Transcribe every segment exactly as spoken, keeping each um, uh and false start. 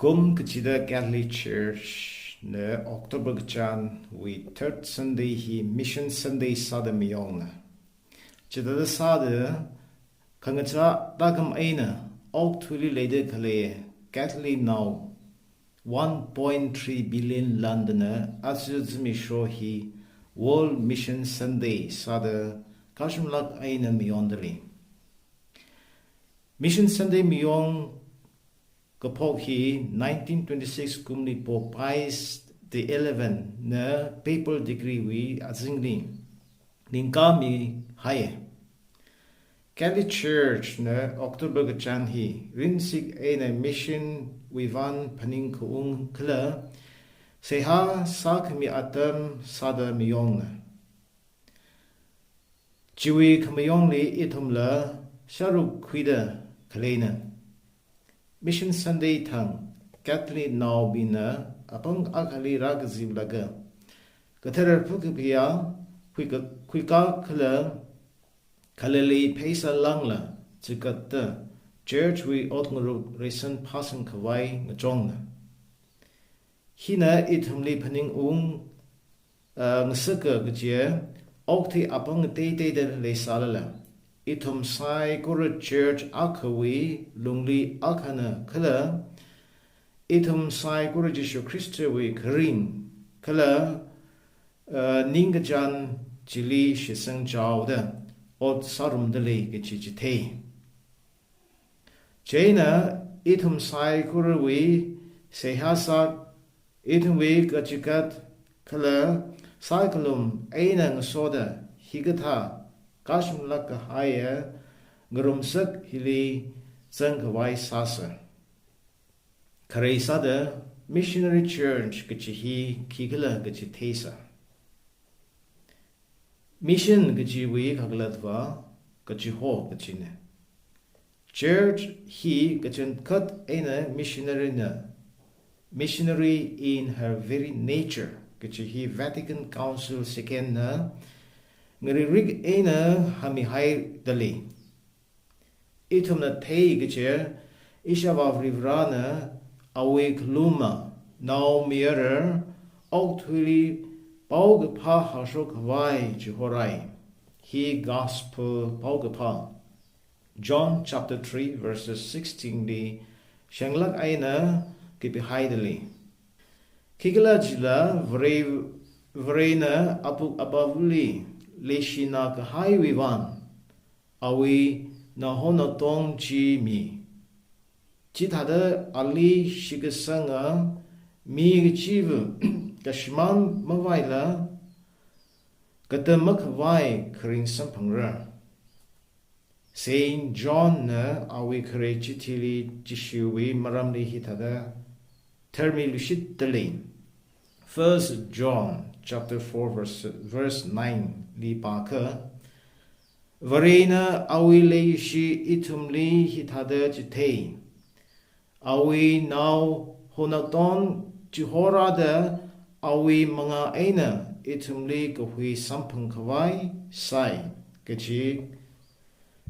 Rome kachida Catholic Church na October kachānwui third Sunday hi Mission Sunday sāda mayongna. Chithāda sāda khangachā tākam eina okathuili leida khalei Catholic nao one point three billion lāndana aja zimiksho hi World Mission Sunday sāda kashumlāk eina mayondalei. Mission Sunday mayong kaphok hi nineteen twenty-six kumli Pope Pius the eleventh na papal decree wui azingli ningkami hai. Catholic Church na October kachān hi rinsik eina mission wui vang phaningkaung kala seihā sākhami atam sāda mayongna. Chiwui khamayongli ithumla sharuk khuida khaleina. Mission Sunday thang Catholic naobingna apam akhali rākazilaga kathara phakapiya khuika, khuika kala khalali pheisā lāngla chikatta Church wui ot ngarut reason phasang khavai ngachongna. Hina ithumli phaningung, uh, ngasaka kaje, okathui apam teiteida leisālala, ithum saikora Church akhawui lungli akhana kala, ithum saikora Jishu Khristawui kharing kala, uh, ningkachān chili shitsang chaoda ot sārumdalei kaji chithei. Chieina ithum saikorawui seihā sā, ithumwui kachikat kala saikalum eina ngasoda hikathā kashumlāk kahaiya ngarumsak hili zangkhavai sāsa. Khare sāda Missionary Church kachi hi khikhala kachi theisa. Mission kachiwui khangalatvā kachiho kachina. Church hi kachangkhat eina missionary na, missionary in her very nature kachi hi Vatican Council second na ngaririk eina hāngmihaidalei. Ithumna thei kaje, Ishāvā Varivarāna awui khaluma naomayara okathuili paokaphā hāngshok khavai chihorai. Hi gospel paokaphā. John chapter three verses sixteen li shanglāk eina kapihaidalei. Khikhalajila Vare, Varena apuk apavali leishina kahaiwui vang awui nao honao tong chi mi. Chithāda ali shitkasanga mi kachiva kashimān mavaila katam makhavai kharing samphangra. Saint John na awui khare chithili Jishuwui maramli hithāda tharmi lushitdalei. First John chapter four verse, verse nine li pākha, Varena awui leishi ithumli hithāda chithei. Awui nao honao tong chihorāda awui mangā eina ithumli kahui samphang khavai sai kaji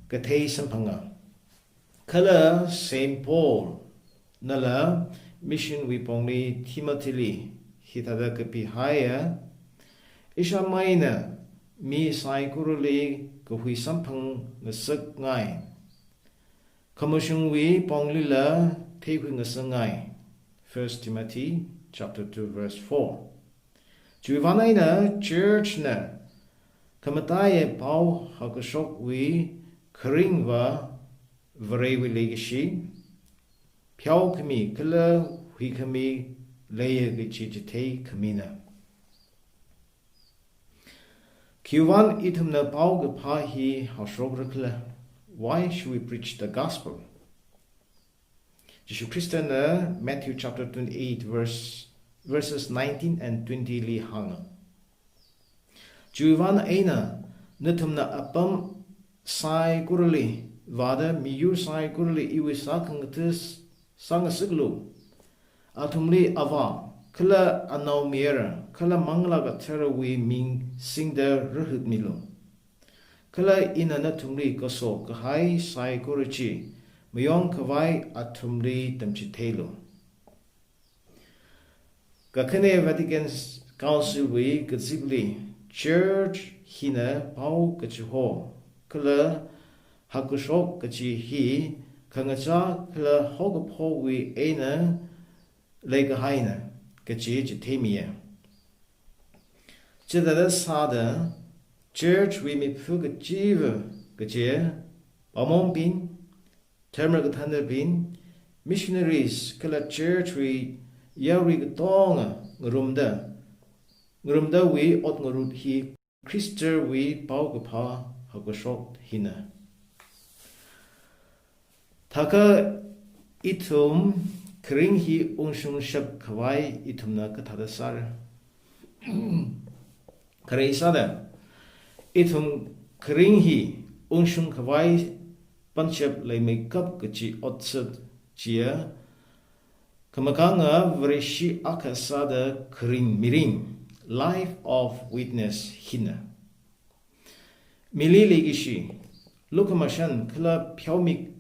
kathei samphanga. Kala Saint Paul nala mission wui pongli Timothy li hithāda kapihaiya, ishāmeina mi saikorali kahui samphang ngasakngai. Khamashungwui ponglila theikhui ngasakngai. First Timothy chapter two verse four. Chiwui vang eina church na khamataiya pao hāngkashokwui kharingva Varewui leikashi, pheokhami kala huikhami leiya kaji chithei khamina. Khiwui vang ithumna paokaphā hi hāngshokra khala? Why should we preach the gospel? Jishu Khristana Matthew chapter twenty-eight verse, verses nineteen and twenty li hānga. Chiwui vang eina nathumna apam saikorali vāda miyur saikorali iwui sākhangatha sāngasaklu. Athumli Avā, kala Anaomayara, kala Manglā Katharawui ming singda rahutmilu. Kala ina nathumli kaso kahai saikora chi mayong khavai athumli tamchitheilu. Kakhane Vatican Council wui kazipli, Church hina pao kachiho kala haokashok kachi hi khangachā kala haokaphowui eina leikahaina kachi chitheimiya. Chithāda sāda, Church wui miphu kachiva kachi, paomonbing, dharma kathānabing, missionaries kala Church wui yarui katonga ngarumda, ngarumdawui ot ngarut hi Khristawui paokaphā haokashok hina. Thākha ithum kharing hi ungshungshap khavai ithumna kathāda sāra? Khare sāda, ithum kharing hi ungshung khavai panshap leimeikap kachi otsak chiya, khamakanga Vareshi akha sāda kharing mirin, life of witness hina. Mili leikashi, lukhamashan kala pheomi,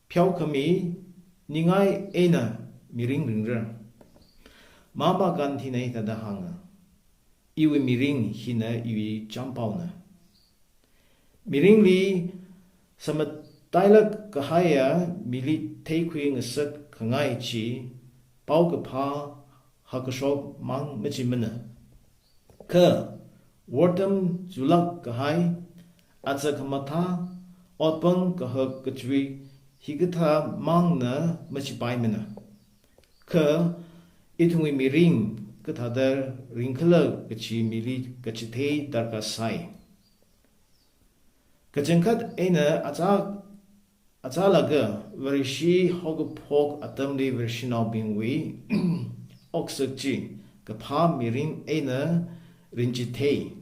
pheokhami ningai eina mirin ringra. Mahatma Gandhina hithāda hānga, iwui mirin hina iwui champaona. Mirinli samatailāk kahaiya mili theikhui ngasak khangai chi paokaphā haokashok mang machimana. Kha wortam chulāk kahai, aja khamathā, otpam kahak kachui hikathā mangna machipaimana. Kha ithumwui mirin kathāda ringkhala kachi mili kachithei darkar sai. Kachangkhat eina achā, achālakha Vareshi haokaphok atamli Vareshinaobingwui oksak chi kaphā mirin eina rinchithei.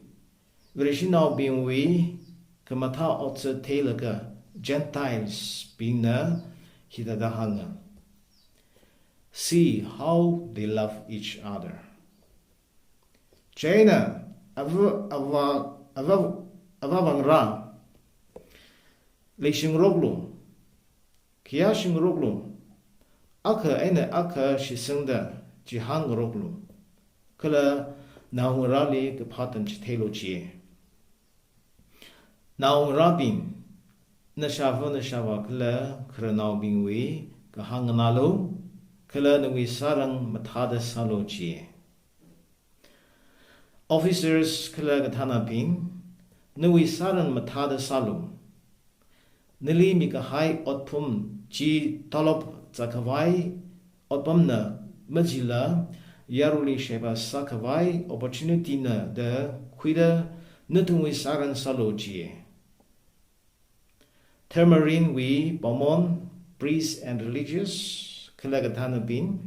Vareshinaobingwui khamathā otsak theilaga Gentiles bingna hithāda hānga, "See how they love each other." Chieina ava, ava, ava, avāvangarā leishingaroklu, khayāshingaroklu, akha eina akha shitsangda chihānngaroklu, kala naongarāli kaphā tamchitheilu jiya. Naongarābing, nashāva nashāvā kala khararnaobingwui kahāng nganālu, kala nawui sārang mathāda sālu jiya. Officers kala kathānabing, nawui sārang mathāda sālu. Nali mikahai otphun chi tolop zākhavai otpamna majila, yaruili sheba sākhavai opportunity na da khuida nathumwui sārang sālu jiya. Dharmarinwui paomon, priests and religious, kala kathānabing,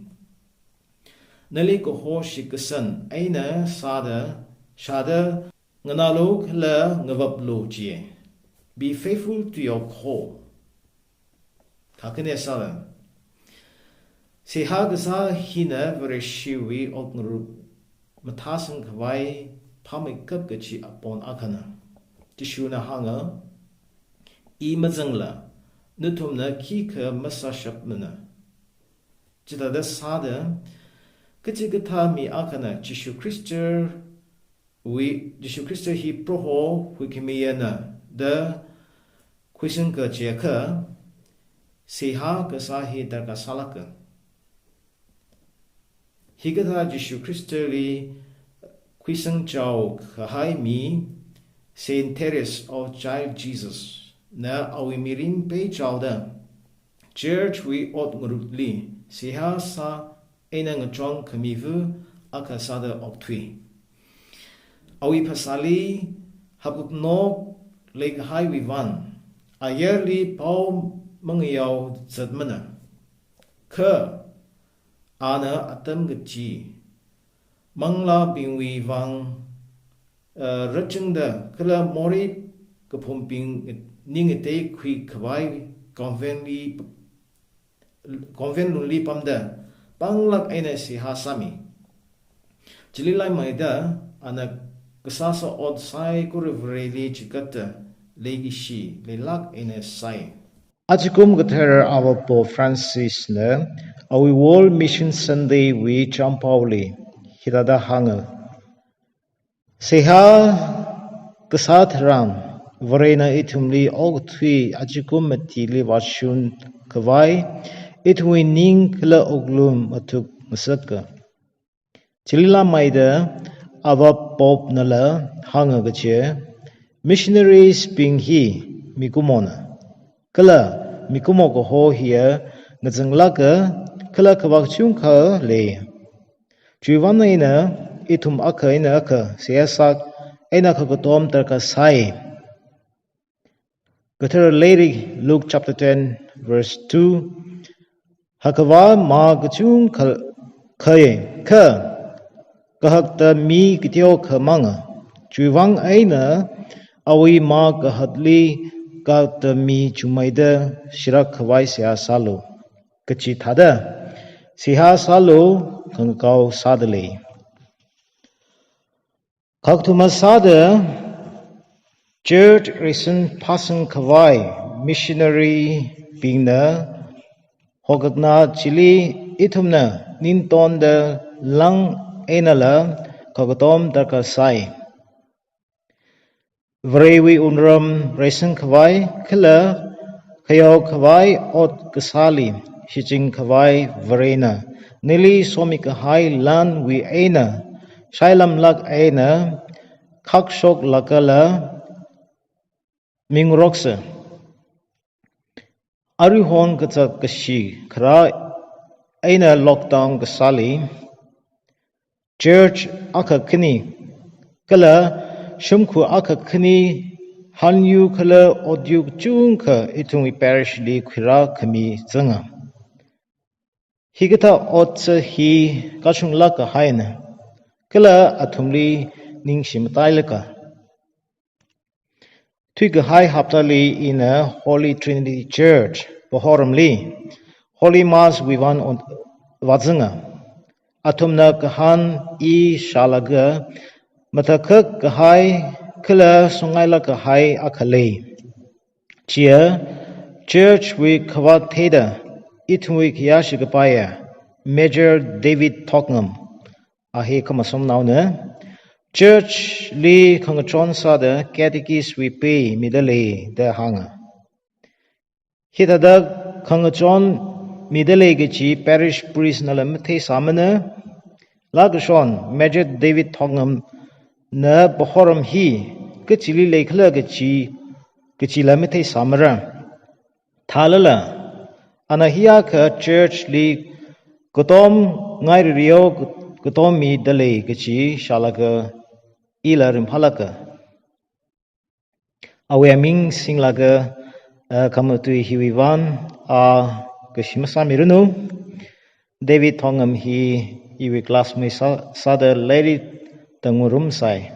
nali kaho shitkasang eina sāda, shāda nganālu kala ngavaplu jiya. Be faithful to your call. Kakhane sāda, seihā kasā hina Vareshiwui okngarut mathāsangkhavai phāmeikap kachi apong akhana. Jishuna hānga, "I mazangla, nathumna khikha masāshapmana." Chithāda sāda, kachikathā mi akhana Jishu Khristawui, Jishu Khrista hi Proho huikhamiyana da khuisangka chiakha, seihā kasā hi darkar sālāka. Hikathā Jishu Khristali khuisangchao kahai mi, Saint Therese of Child Jesus na awui mirin peichaoda, Church wui ot ngarutli seihā sā eina ngachon khamiva akha sāda okthui. Awui phasāli hapkapnok leikahaiwui vang, ayarli pao mangayao zatmana. Kha ana atam kachi, manglābingwui vang, eh, rachangda kala morei kaphumbing ningatei khuikhavai convent li, convent lungli pamda panglāk eina seihā sāmi. Chili leimeida ana kasāsā ot saikora Vareli chigatda leikashi leilāk eina sai. Ajakum kathara Avā Pope Francis na awui World Mission Sunday wui champaoli, hithāda hānga. Seihā kasā tharan, Varena ithumli okathui achikum matili vāshun khavai, ithumwui ning kala wuklung mathuk ngasaka. Chili lāngmeida Ava Pope nala hānga kaje, missionaries bing hi mikumona. Kala mikumo kaho hiya ngazanglāka, kala kavā kachungkha lei. Chiwui vang eina ithum akha eina akha seihā sā eina kakatom darkar sai. Kathara lairik Luke chapter ten verse two. Hakkavā mā kachungkha khalei, kha kahakta mi kateokha manga. Chiwui vang eina awui mā kahakli kahakta mi chungmeida shirak khavai seihā sālu. Kachi thāda, seihā sālu, khangakao sāda lei. Kakathuma sāda, church reisang phāsang khavai missionary bingna hokakna chili ithumna ningtonda lāng einala kakatom darkar sai. Varewui wungram reisang khavai kala khayao khavai ot kasāli shichin khavai Varena nali somi kahai lanwui eina shailamlāk eina khakshoklākala mingaroksa. Aruihon kazat kashi kharā eina lockdown kasāli, church akha khani kala shimkhur akha khani hanyu kala otyu kachungkha ithumwui parish li khuirā khami zanga. Hikathā otsa hi kashunglāk kahaina, kala athumli ningshi matailāka. Thuikahai haptali ina Holy Trinity Church, Pahoramli, Holy Mass wui vang on-, vāzanga. Athumna kahān i shālaga, matakhak kahai kala songailāk kahai akha lei. Chiya, church wui khavāt theida, ithumwui khayāshi kapaiya, Major David Thotngam, a hi Khamasomnaona, church li khangachon sāda catechist wui pei mida lei da hānga. Hithāda khangachon mida lei kachi parish priest nala matheisāmana, lākashon Major David Thotngam na Pahoram hi kachili leikhala kachi, kachila matheisāmara. Thālala, ana hiyākha church li katom ngaiririyo katom mida lei kachi shālaga ila ringphālāka. Awui aming singlaga, eh, khamatui hiwui vang, a, kashi masāmiranu. David Thotngam hi iwui classmate sā, sāda lairik tangarumsai.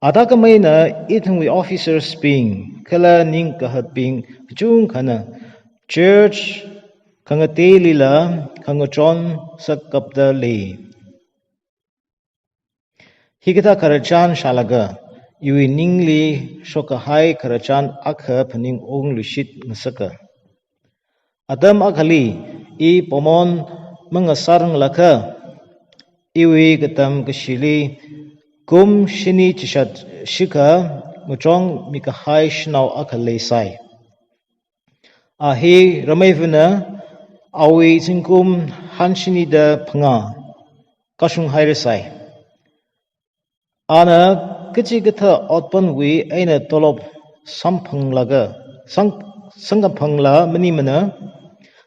Athākhameina ithumwui officers bing, kala ning kahatbing kachungkhana church khangateilila khangachon sākapda lei. Hikathā khararchan shālaga, iwui ningli shokkahai khararchan akha phaningungluishit ngasaka. Atam akhali, i pamon mangasāranglakha, iwui katam kashili kum shini chishat shikha ngachongmi kahai shanao akha leisai. A hi rameivana awui zingkum hanshinida phangā kashung hairasai. Ana kachikathā otpanwui eina tolop samphanglaga, sang-, samkaphangla maningmana,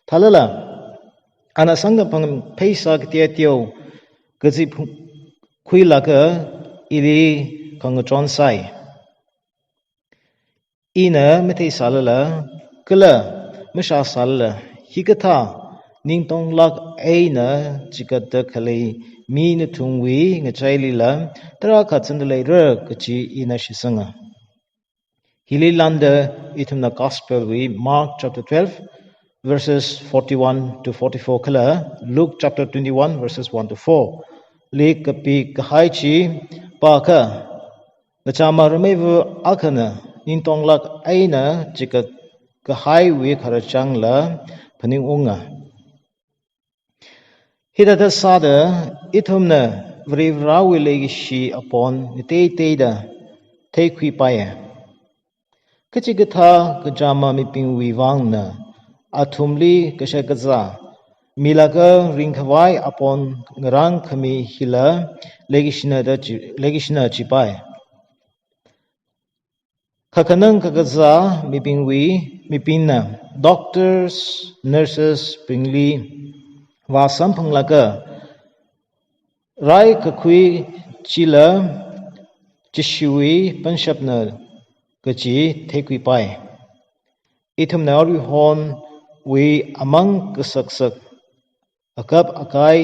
thālala, ana samkaphang pheisā kateoteo kazip khuilaga ili khangachon sai. Ina matheisālala, kala mashāsālala, hikathā ningtonglāk eina chikatda khalei mi nathumwui ngachailila tarākha zangda leira kachi ina shitsanga. Hili lānda ithumna Gospel wui Mark chapter twelve, verses forty-one to forty-four kala Luke chapter twenty-one, verses one to four li kapi kahai chi pākha, kachāma rameiva akhana ningtonglāk eina chikat kahaiwui khararchanla phaningunga. Hithāda sāda ithumna Varivarāwui leikashi apon ngateiteida theikhuipaiya. Kachikathā kachāma mibingwui vangna athumli kashakazā milaga ringkhavai apon ngarānkhami hila leikashina da chi-, leikashina chipai. Kakhanang kakazā mibingwui, mibingna doctors, nurses bingli vāsamphanglaga rai kakhui chila Jishuwui pangshapna kaji theikhuipai. Ithumna aruihonwui amang kasaksak akap akai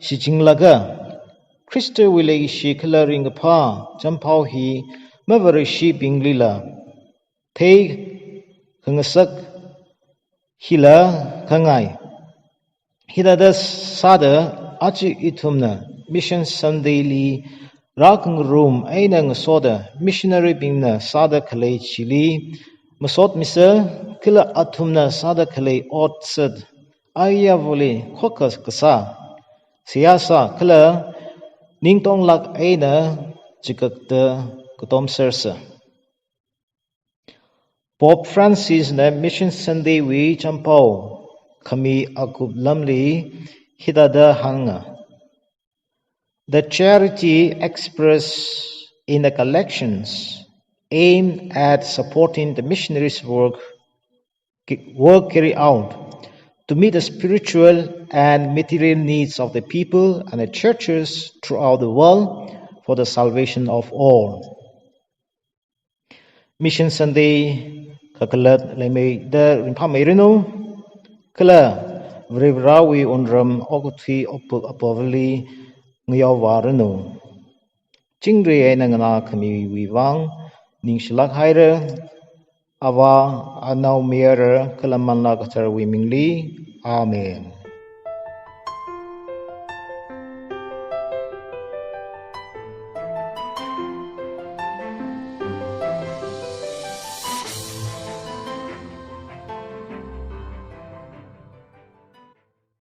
shichinlaga Khristawui leikashi kala ringkaphā champao hi mavarashibinglila theikhangasak hila khangai. Hithāda sāda aja ithumna Mission Sunday li rākhangarum eina ngasoda missionary bingna sāda khalei chili masotmisa kala athumna sāda khalei otsak ayāvali khokha kasā, seihā sā kala ningtonglāk eina chikakta katomsersa. Pope Francis na Mission Sunday wui champao khami akup lamli hithāda hānga. The charity expressed in the collections aimed at supporting the missionaries' work work carried out to meet the spiritual and material needs of the people and the churches throughout the world for the salvation of all. Mission Sunday kakhalat leimeida ringphāmeiranu, kala Varivarāwui wungram okathui okpuk apavali ngayaovāranu. Chingri eina nganākhamiwui vang ningshilāk haira, Avā, Anao, Mayara kala Manglā Katharawui mingli. Amen.